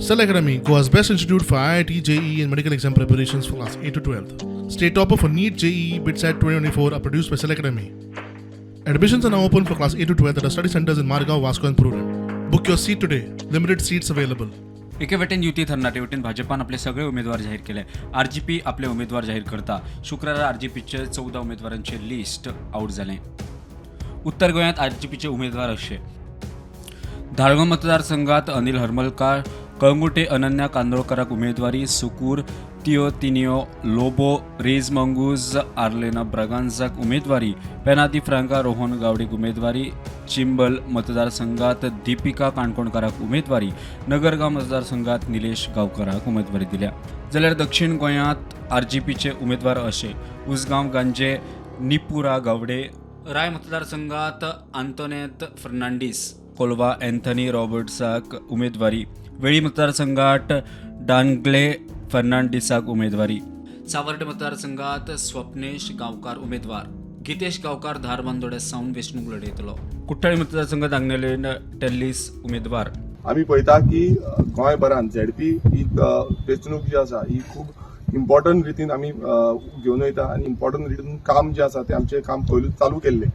Cell Academy, Goa's best institute for IIT, JEE, and medical exam preparations for class 8 to 12. State topper for NEET, JEE, BITSAT 2024 are produced by Cell Academy. Admissions are now open for class 8 to 12 at our study centers in Margao, Vasco, and Prudent. Book your seat today. Limited seats available. एके वटेन युती थरणार, वटेन भाजपान आपले सगळे उमेदवार जाहीर केले. आरजीपी आपले उमेदवार जाहीर करता. शुक्रारा आरजीपीचे 14 उमेदवारांचे लिस्ट आउट जालें. उत्तर गोंयांत आरजीपीचे उमेदवार अशे: धारगळ मतदारसंघात अनिल हरमलकार, कळंगुटे अनन्या कांदोळकराक उमेदवारी, सुकूर तिओतिनियो लोबो, रेज मंगूज आर्लेना ब्रागांझाक उमेदवारी, पेनादी फ्रांका रोहन गावडीक उमेदवारी, चिंबल मतदारसंघात दीपिका काणकोणकाराक उमेदवारी, नगरगांव मतदारसंघात निलेश गांवकाराक उमेदवारी दिल्या. जाल्यार दक्षिण गोंयांत आरजीपीचे उमेदवार अशे: उसगांव गांजे निपुरा गावडे, राय मतदारसंघात आंतोनेत फर्नांडीस, कोलवा अँथनी रॉबर्ट्साक उमेदवारी, वेळी मतदारसंघात डांगले फर्नांडिसाक उमेदवारी, सावर्डे मतदारसंघात स्वप्नेश गांवकार उमेदवार, गितेश गांवकार धारबांदोड्या सावन वेंचणूक लढयतलो. कुठ्ठाळी मतदारसंघात आग्नेलिन टेल्लीस उमेदवार. आमी पळयता की गोंयभरान झेडपी ही वेंचणूक जी आसा ही खूब इम्पॉर्टंट रितीन आमी घेवन वयता आनी इम्पॉर्टंट रितीन काम जें आसा तें आमचें काम पयलूच चालू केल्लें.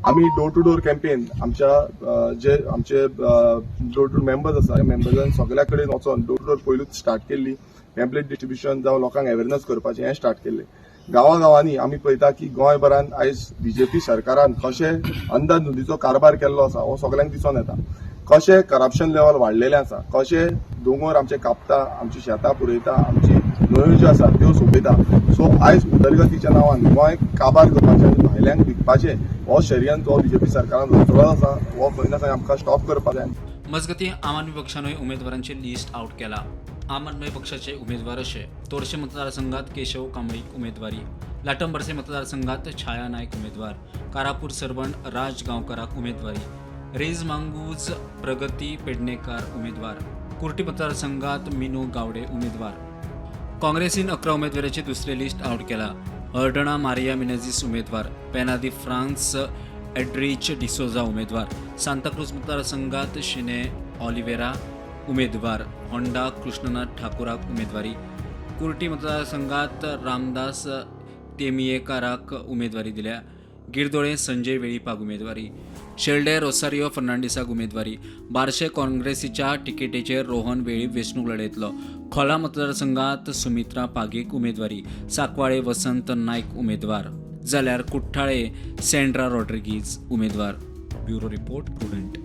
आमी डोर टू डोर कॅम्पेन आमच्या जे आमचे डोर टू मेंबर्स आसा, त्या मेंबर्सान सगळ्या कडेन वचोन डोर टू डोर पयलूच स्टार्ट केल्ली. पॅम्पलेट डिस्ट्रिब्युशन जावं लोकांक अवेरनस करपाचें हें स्टार्ट केल्लें. गांवागांवांनी आमी पळयता की गोंयभरान आयज बीजेपी सरकारान कशें अंदाधुंदीचो कारभार केल्लो आसा हो सगल्यांक दिसून येता. कशें करप्शन लेवल वाडलेलें आसा, कशें दोंगर आमचे कापता, आमची शेतां पुरयता, आमची न्हंयो ज्यो आसा त्यो सोंपयता. सो आयज उदरगतीच्या नांवान गोंय काबार करपाचें आनी भायल्यांक विकपाचें हो षडयंत्र हो बीजेपी सरकारान रचलो आसा. हो खंय ना खंय आमकां स्टॉप करपाक जाय. मजगतीं, आम आदमी पक्षानूय उमेदवारांचे लिस्ट आउट केला. आम आदमी पक्षाचे उमेदवार अशे: तोरशे मतदारसंघात केशव कांबळीक उमेदवारी, लाटंबरसे मतदारसंघात छाया नायक उमेदवार, कारापूर सरवण राज गांवकराक उमेदवारी, रेज मांगूज प्रगती पेडणेकार उमेदवार, कुर्टी मतदारसंघात मिनू गावडे उमेदवार. काँग्रेसीन 11 उमेदवाराचे दुसरे लिस्ट आउट केला. हळदणा मारिया मिनेझिस उमेदवार, पेनादी फ्रान्स एड्रिच डिसोजा उमेदवार, सांताक्रूज मतदारसंघात शिने ऑलिवेरा उमेदवार, होंडा कृष्णनाथ ठाकूराक उमेदवारी, कुर्टी मतदारसंघात रामदास तेमियेकाराक उमेदवारी दिल्या, गिरदोळे संजय वेळीपाक उमेदवारी, शेल्डे रोसारियो फर्नांडिसाक उमेदवारी. बार्शे काँग्रेसीच्या तिकेटीचेर रोहन वेळीप वेंचणूक लढयतलो. खोला मतदारसंघात सुमित्रा पागीक उमेदवारी, साकवाळे वसंत नायक उमेदवार, जाल्यार कुठ्ठाळे सेंड्रा रॉड्रिगीज उमेदवार. Bureau report, prudent.